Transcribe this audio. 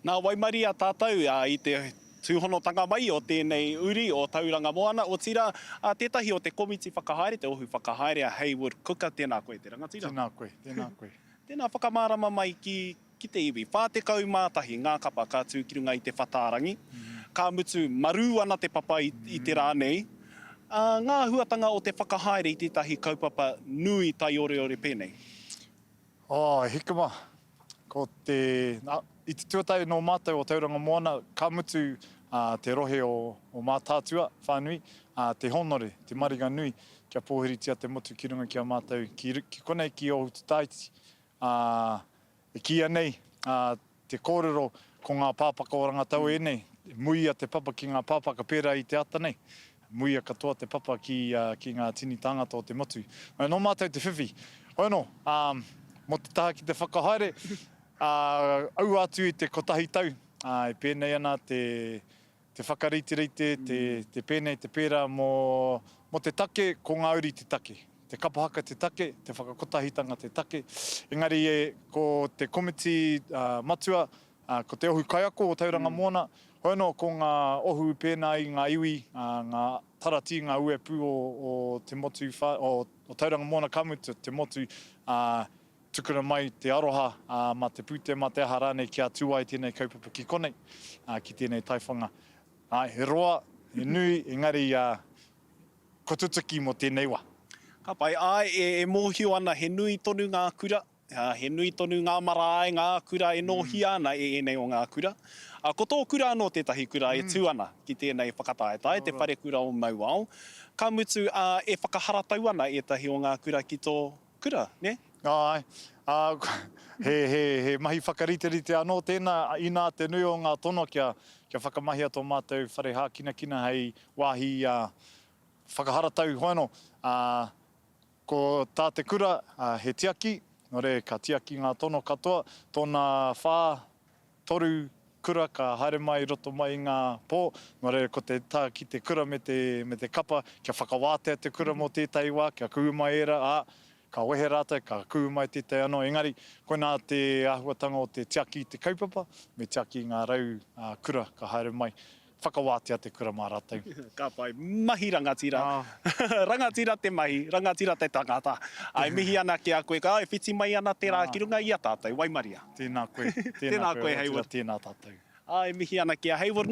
Nā waimaria tātou i te tūhonotanga mai o tēnei uri o Tauranga Moana, otirā, tētahi o te komiti whakahaere, te ohu whakahaere a Haywood Cooker. Tēnā koe te rangatira. Tēnā koe, tēnā koe. Tēnā whakamārama mai ki, ki te iwi. 41 ngā kapa ka tū ki runga i te whatārangi, ka mutu marū ana te papa i, i te rā nei. Ngā āhuatanga o te whakahaere i tētahi kaupapa nui taioreore pēnei. Oh, e hika ma. Ko te, na, i te tuatahi nō mātou o Tauranga Moana, ka mutu a, te rohe o, o Mātaatua whānui, a, te hōnore, te maringa nui, kia pōhiritia te motu ki runga ki a mātou, ki, ki konei ki Ōhututāiti. Ā, e kīia nei, ā, te kōrero ko ngā pāpaka o Rangataua ēnei, muia te papa ki ngā pāpaka pērā i te ata nei, muia katoa te papa ki, ki ngā tini tāngata o te motu. Nō mātou te whiwhi. Hoi anō, ā, mō te taha ki te whakahaere, ā, aua atu i te kotahi tau, ā, e pēnei ana te, te whakariterite, te, te pēnei, te pērā mō, mō te take, ko ngā uri te take. Te kapa haka te take, te whakakotahitanga te take. Engari e, ko te komiti matua, ko te ohu kaiako o Tauranga Moana, hoi anō ko ngā ohu pēnā i ngā iwi, ngā taratī, ngā uepū o, o te motu, o, o Tauranga Moana ka mutu, te motu, ā, tukuna mai te aroha, ā, mā te pūtea, mā te aha rānei kia tū ai tēnei kaupapa ki konei, ā, ki tēnei taiwhanga. Āe, he roa, he nui, engari, ā, Kua tutuki mō tēnei wā. Ka pai. Āe, e mōhio ana he nui tonu ngā kura, he nui tonu ngā marae, ngā kura e nōhia ana e ēnei o ngā kura. Ko tō kura anō tētahi kura e tū ana ki tēnei whakataetae, Te Wharekura o Mauao. Ka mutu, e whakaharatau ana ētahi o ngā kura ki tō kura, nē? Āe. Ā, he, he, he mahi whakariterite anō tēnā, inā te nui o ngā tono kia, kia whakamahia tō mātou whare hākinakina hei wāhi ā, whakaharatau hoi anō. Ā, ko tā te kura, ā, he tiaki, nō reira ka tiaki ngā tono katoa, tōna whā, toru kura ka haere mai i roto mai i ngā pō, nō reira ko te tā ki te kura me te, me te kapa, kia whakawātea te kura mō tētahi wā, kia kuhu mai ērā, ā, ka wehe rātou, ka kuhu mai tētahi anō, engari koinā te āhuatanga o te tiaki i te kaupapa, me tiaki i ngā rau kura ka haere mai, whakawātea te kura mā rātou. Ka pai. Mahi rangatira. Rangatira te mahi, rangatira te tangata. Ai, mihi ana ki a koe, ai, whiti mai ana te rā ki runga i a tātou. Waimaria. Tēnā koe. Tēnā koe, Hayward. Tēnā tātou. Ai, mihi ana ki a Hayward.